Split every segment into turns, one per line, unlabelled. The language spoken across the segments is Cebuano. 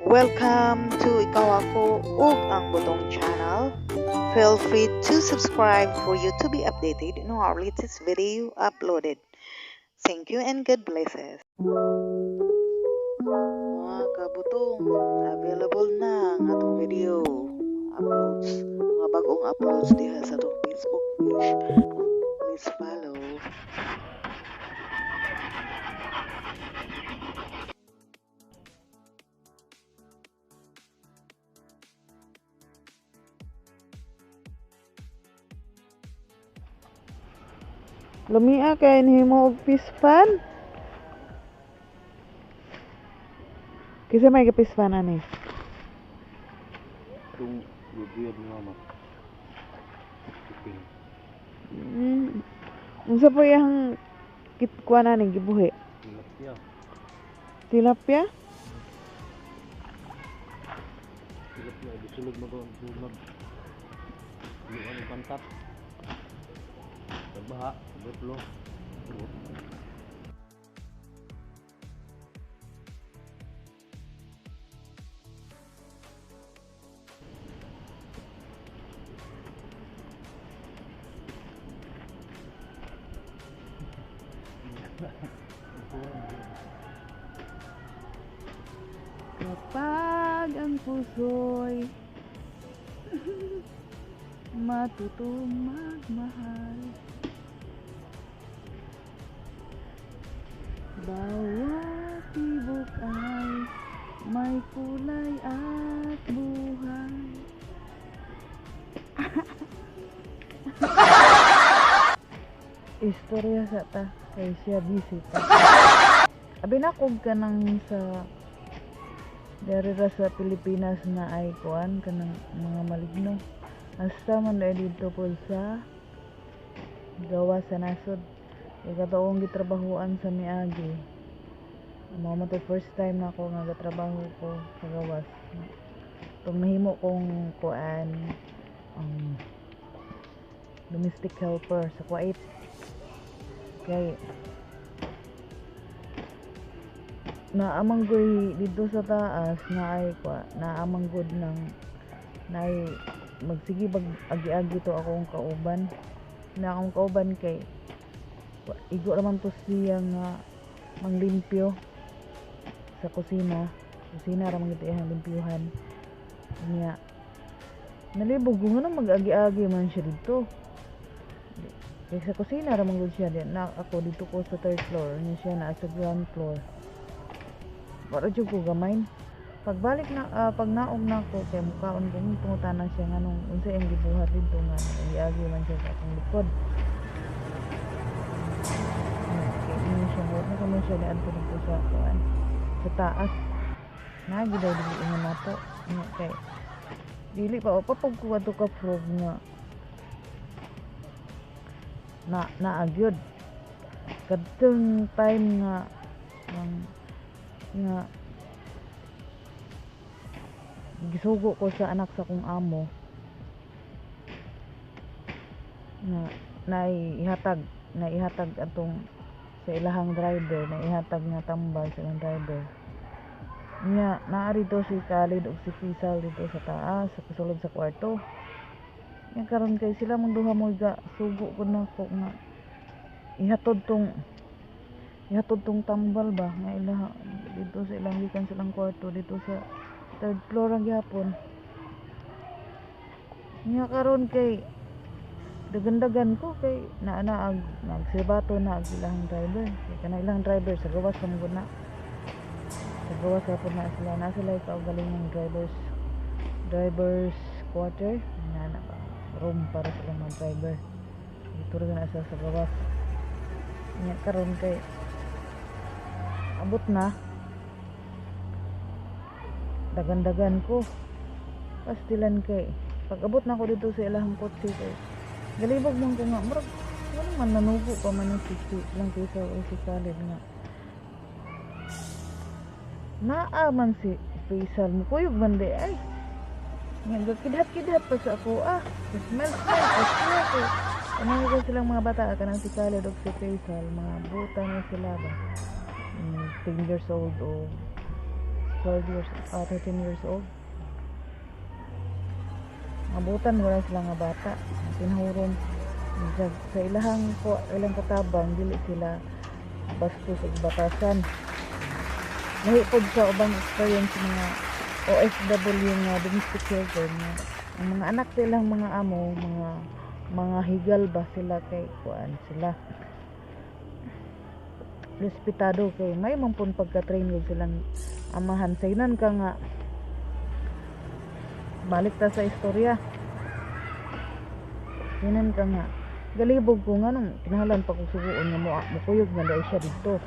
Welcome to Ikaw Ako ug ang Butong channel. Feel free to subscribe for you to be updated on our latest video uploaded. Thank you and God bless us. Mga kabutong, available na ang atong video uploads, mga bagong uploads diha sa atong Facebook page. Please follow. Lumia kay nihimo og pispan. Kinsa may kapispan ani?
Itong bibiyad ni mama. Ipin.
Unsa po iyang kitkuan ani gibuhi?
Tilapia.
Tilapia?
Tilapia. Di sulod mo doon. Sulod. Luan ang pantat. Nagbaha. Overflow.
Kapag ang puso'y matutong magmahal, bawat tibok ay may kulay at buhay. Istorya sa ta kay siya busy pa. Abi na kog kanang sa diri ra sa Pilipinas na ay kuan kanang mga maligno. Hasta man dahil dito po sa gawa sa nasod. Kay gitrabahoan sa miagi. Mao man to first time na ako nga gatrabaho ko sa gawas. Tong nahimo kong kuan domestic helper sa Kuwait. Kay naamang goy dito sa taas na ay kwa naamang god ng naay magsige bag agi-agi to akong kauban na akong kauban kay igo raman to siya nga manglimpyo sa kusina. Kusina ra man gid iyang limpyuhan niya. Nalibog ko nga mag-agi-agi man siya dito kay sa kusina ra man gud siya di na ako dito ko sa third floor niya, siya naa sa ground floor. Para jud ko gamay. Pagbalik na pag naog na ko kay mukaon ko, pangutana siya nganong unsa iyang gibuhat didto nga agi man siya sa akong likod. Kay ingon siya na kamo siya niadto didto sa kuan sa taas. Naagi daw dili ingon nato. Nya kay dili pa papag ko adto ka prove nga na naagyod kadtong time nga ang nga gisugo ko sa anak sa kong amo nga naihatag atong sa ilahang driver, naihatag nga tambal sa ilang driver nya. Naa rito si Khalid ug si Faisal dito sa taas sa kasulod sa kwarto nya. Karon kay sila mong duha mo ga sugo ko nako nga ihatod tong tambal ba nga ilaha dito sa ilang gikan silang kwarto dito sa third floor ang gihapon nya. Karon kay dagan-dagan ko kay naa na ag nagsibato na ag ilang driver kay kana ilang driver sa gawas pa man gud na, sa gawas gihapon na sila, na sila kaugalingong drivers quarter na na ba, room para sa ilang mga driver dito ra na sa gawas nya. Karon kay abot na, dagan-dagan ko pastilan kay pag abot na ako dito sa ilahang kotse kay galibog man ko nga murag wala man nanugo pa man si lang kaysa o si Khalid nga naa man si Faisal mukuyog man di ay nga gakidhat-kidhat pa sa ako smell smell pa siya kay ano ko silang mga bata kanang si Khalid ug si Faisal, mga buta na sila ba, 10 years old o 12 years, 13 years old. Abutan wala sila nga bata. Tinahuron sa ilahang ilang katabang, dili sila bastos og batasan. Lahi pod sa ubang experience mga OFW nga domestic helper nga ang mga anak sa ilang mga amo, mga higal ba sila, kay kuan sila, respetado, kay may man pun pagka-train gud silang amahan. Saynan ka nga balik ta sa istorya, saynan ka nga galibog ko nga nung kinahanglan pa kog suguon nga mo mukuyog man dahil siya didto,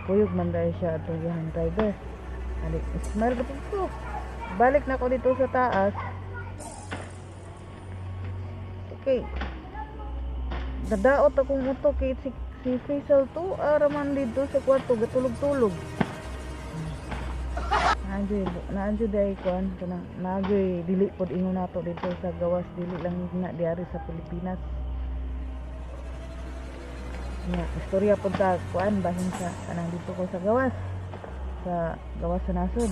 mukuyog man dahil siya atong iyang driver. Alik, smile ko ko, balik na ko dito sa taas. Okay, dadaot akong utok kay si Faisal to araman dito sa kwarto gatulog-tulog. Naadyoy naadyoy day kuan kanang naadyoy dili pod ingon nato dito sa gawas, dili lang na diari sa Pilipinas nga istorya pod ta kuan bahin sa kanang dito ko sa gawas, sa gawas sa nasod,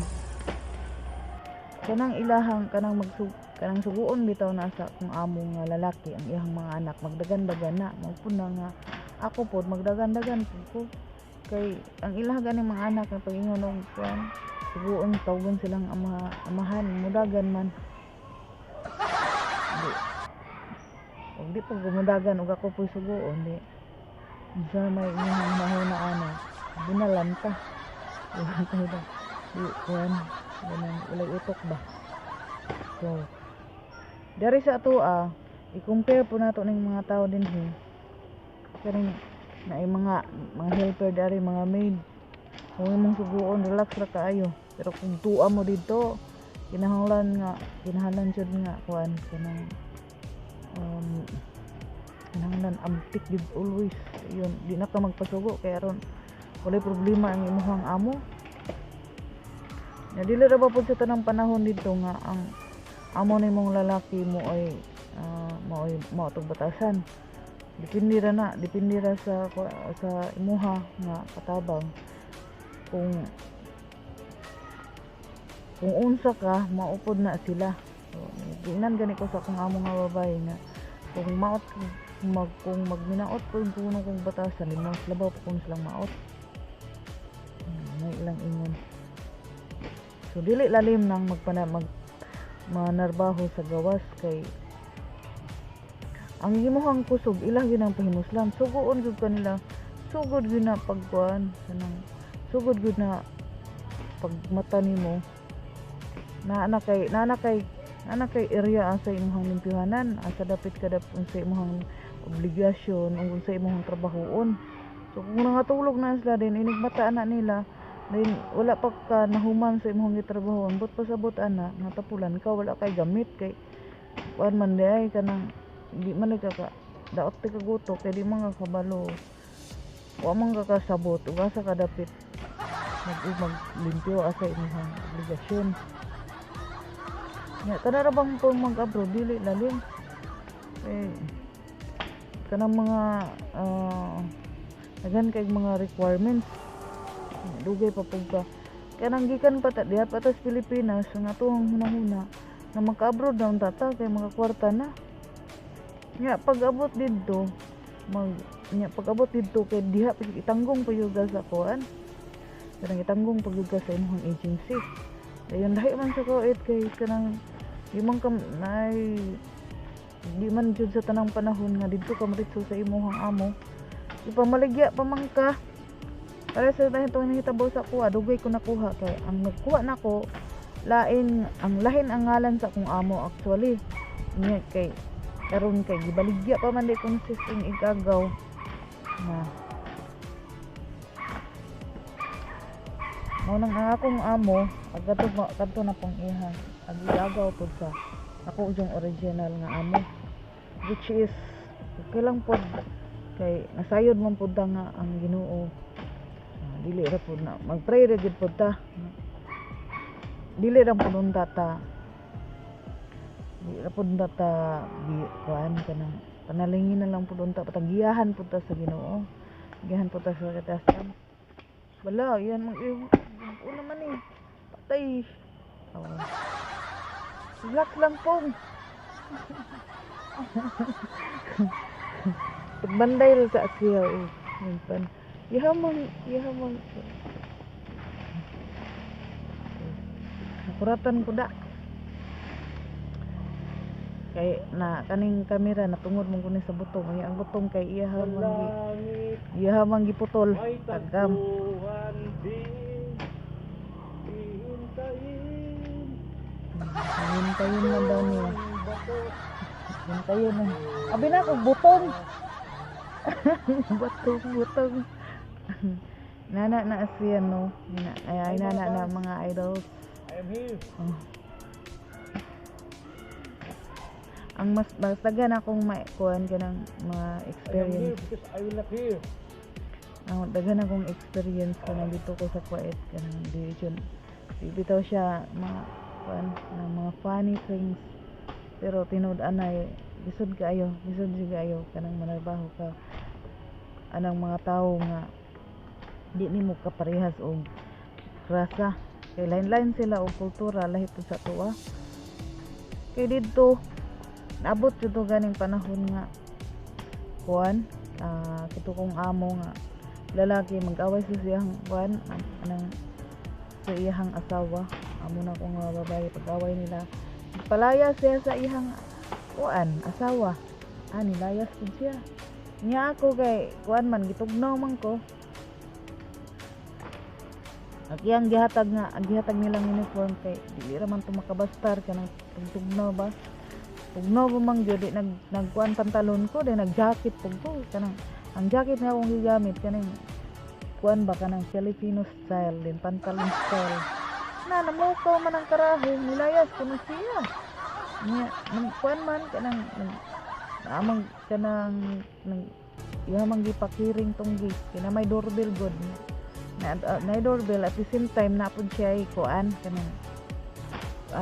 kanang ilahang kanang kanang suguon bitaw na sa kung amo nga lalaki ang iyang mga anak, magdagan-dagan na mao pud na nga ako pod magdagan-dagan pud ko, kay ang ilaha ganing mga anak nga pag-ingon og kuan, suguon, tawgon silang ama, amahan, mudagan man. Di og di pud gumudagan og ako po'y suguon, di unsa may inyong hunahuna ana, bunalan ta di kuan ganang walay utok ba. So dari sa atoa, i-compare po nato ning mga tao dinhi, kaning naay mga helper dari, mga maid, kung imong suguon, relax ra kaayo. Pero kung tuwa mo didto, kinahanglan nga kinahanglan jud nga kuan kanang kinahanglan abtik jud always. Yun di na ka magpasugo kay aron walay problema ang imong amo. Ya, dili ra ba pud sa tanang panahon didto nga ang amo nimong lalaki mo ay maoy mao tong batasan. Depende ra na, depende ra sa imuha nga katabang. Kung unsa ka, maupod na sila. So, giingnan gani ko sa akong amo nga babae nga kung maot mag kung magminaot ko yung kuno kong batasan, di mas labaw pa kung silang maot. May ilang ingon. So dili lalim nang magpana mag manarbaho sa gawas kay ang imuhang kusog ilang gyud ang pahimuslan, sugoon gyud kanila, sugod gyud na pagkuan kanang sugod gyud na pagmata nimo na kay area asa imong limpyuhanan, asa dapit ka dap unsa imong obligasyon ug unsa imong trabahoon. So kung nangatulog na sila din inig mata na nila then wala pa ka nahuman sa imong gitrabahoon, but pasabot ana nga tapulan ka, wala kay gamit kay kuan man di ay kanang di man ka ka daot ti kaguto kay di man ka kabalo, wa man ka kasabot ug asa ka dapit maglimpyo, asa imong obligasyon. Nya kana ra bang kung mag-abroad dili lalim eh kanang mga daghan kay mga requirements, dugay pa pud ka kanang gikan pa ta diha pa ta sa Pilipinas nga atuang hunahuna na maka-abroad na unta ta kay makakwarta na. Nya pag-abot didto mag nya pag-abot didto kay diha pa itanggong pa gyud ka sa kuan, kanang itanggong pa gyud ka sa imong agency. Dayon lahi man sa Kuwait kay kanang di man ka nay di man jud sa tanang panahon nga didto ka maritso sa imong amo, ipamaligya pa man ka. Para sa itong nahitabo sa kuha, dugay ko nakuha kay ang nagkuha nako lain ang lahin ang ngalan sa akong amo actually. Nya kay karon kay gibaligya pa man di consisting igagaw na mao nang ang akong amo kadto kadto na pong iha agigagaw pod sa ako yung original nga amo, which is okay lang pod kay nasayod man pod ta nga ang Ginoo. Dili ra pod na magpray ra gyud pod ta, dili ra pod unta ta, di ra pod unta ta kuan kanang panalingin na lang pod unta, patagiyahan pod ta sa Ginoo, giyahan pod ta sa katasan. Wala yan mag una man eh. Tay. Oh. Relax lang pong. Pagbanday ra sa siya eh. Minsan. Ihamang, ihamang. Nakuratan ko da. Kay na kaning kamera natungod mo kuni sa butong. Ay, ang butong kay iya hamang gi,
Langit
iya hamang giputol.
ay
Tagam.
tagpuan din hihintayin.
Hintayin man daw niya.
Ang bato.
Hintayin na. Abi na kog butong. Butong, butong. Nana na siya no. Na, ay, ay nana na mga idols.
I am here.
Oh. Ang mas mas daghan akong makuan kanang mga
I am here
experience.
because I will not here.
Ang daghan akong experience kanang dito ko sa Kuwait kanang di jud di bitaw siya mga kuan ng mga funny things. Pero tinud anay lisod kaayo, lisod jud kaayo kanang manarbaho ka anang mga tawo nga di nimo kaparehas og rasa. Kay lain-lain sila og kultura lahi pud sa tuwa. Kay didto naabot jud to ganing panahon nga kuan kito kong amo nga lalaki mag-away sa siyang kuan anang sa iyahang asawa. Amo na kong nga babae pag-away nila palaya siya sa iyang kuan asawa. Nilayas pud siya. Nya ako kay kuan man gitugnaw man ko. Ang iyang gihatag nga ang gihatag nilang uniform kay dili ra man to makabastar kanang tugnaw ba. Tugnaw ba man gyud di nagkuan pantalon ko, di nag-jacket pud ko kanang ang jacket nga akong gigamit kaning kuan ba kanang Filipino style din pantalon style. Na namukaw man ang karaho, nilayas ko na siya. Nya nang kuan man kanang nang amang kanang nang ihamang gipakiring tong gi kina may doorbell god na, na doorbell at the same time na pud siya ay kuan kanang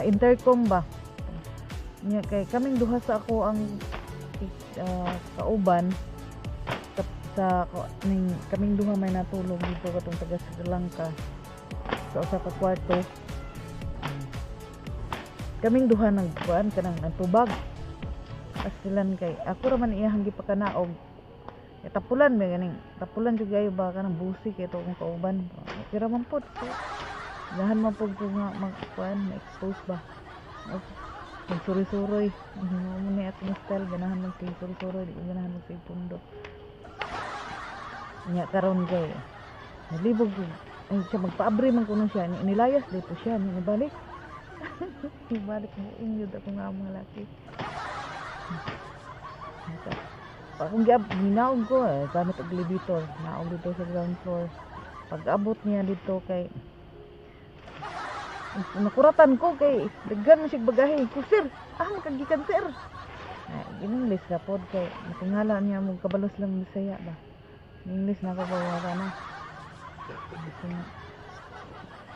intercom ba. Nya kay kaming duha sa ako ang kauban sa ning kaming duha may natulog dito katong taga Sri Lanka sa usa ka kwarto. Kaming duha nagkuan kanang nagtubag pasilan kay ako ra man iyahang gipakanaog. E tapulan may ganing tapulan jud kayo ba kanang busi kay to akong kauban. Okay ra man pud so, lahan man pud ko nga magkuan ma-expose ba. Magsuri-suroy. Mo ni akong style ganahan magsuri-suroy, di ko ganahan magsipundo. Nya karon kay nalibog ko. Ay, siya magpaabri man kuno siya, nilayas dito siya, nibalik. Nibalik mo ingyod ako nga mga laki. Akong giab ginaog ko gamit og elevator, naog dito sa ground floor. Pag abot niya dito kay nakuratan ko kay daghan man siya bagahe. Ko sir, makagikan sir. Ay, in-English ra pod kay matingala niya mo kabalos lang Bisaya ba. In-English na ko bawara na.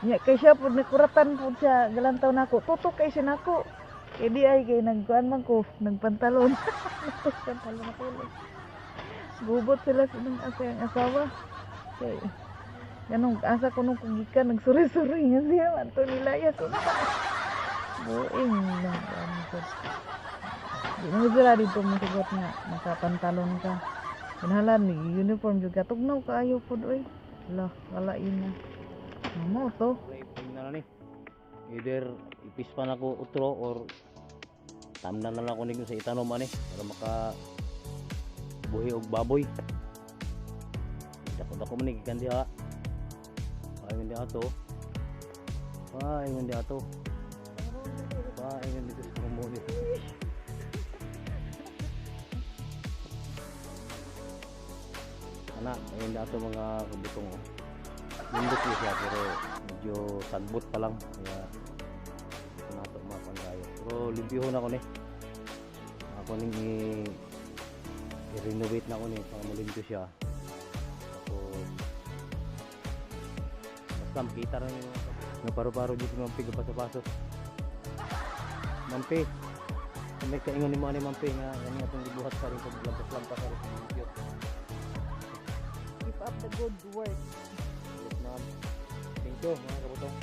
Nya kay siya pod nakuratan pod siya galantaw nako. Tutok kay siya nako. Kay di ay kay nagkuan man ko, nagpantalon. Nagpantalon ako. Gubot sila sa nang asa ang asawa. Kay ganong asa ko nung kugikan nagsuri-suri nga siya anto nilayas unta. Buing lang kuan ko. Di mo sila dito mosugot nga makapantalon ka. Kinahanglan ni uniform jud ka tugnaw kaayo pod oy. Lah, wala yun na. Mamo to.
Na ni. Either ipispan ako utro or tamnan na lang ako ninyo sa itanom ani para maka buhi og baboy. Dako-dako man ni gikan diha. Paingon diha to. Paingon diha to. Paingon dito sa kumuni. Ana, ayun diha to mga kabutong oh. Nindot niya siya pero medyo sagbot pa lang kaya ito na ito mga kayo. Pero limpyohon ako ni. Ako ning i-renovate na ako ni para malimpyo siya. Tapos basta makita rin yung mga paro-paro dito Mampi paso-paso. Mampi, may kaingon ni mo ani Mampi nga kani atong gibuhat sa rin paglampas-lampas sa rin limpyo.
Keep up the good work.
Yes, ma'am. Thank you mga kabutong.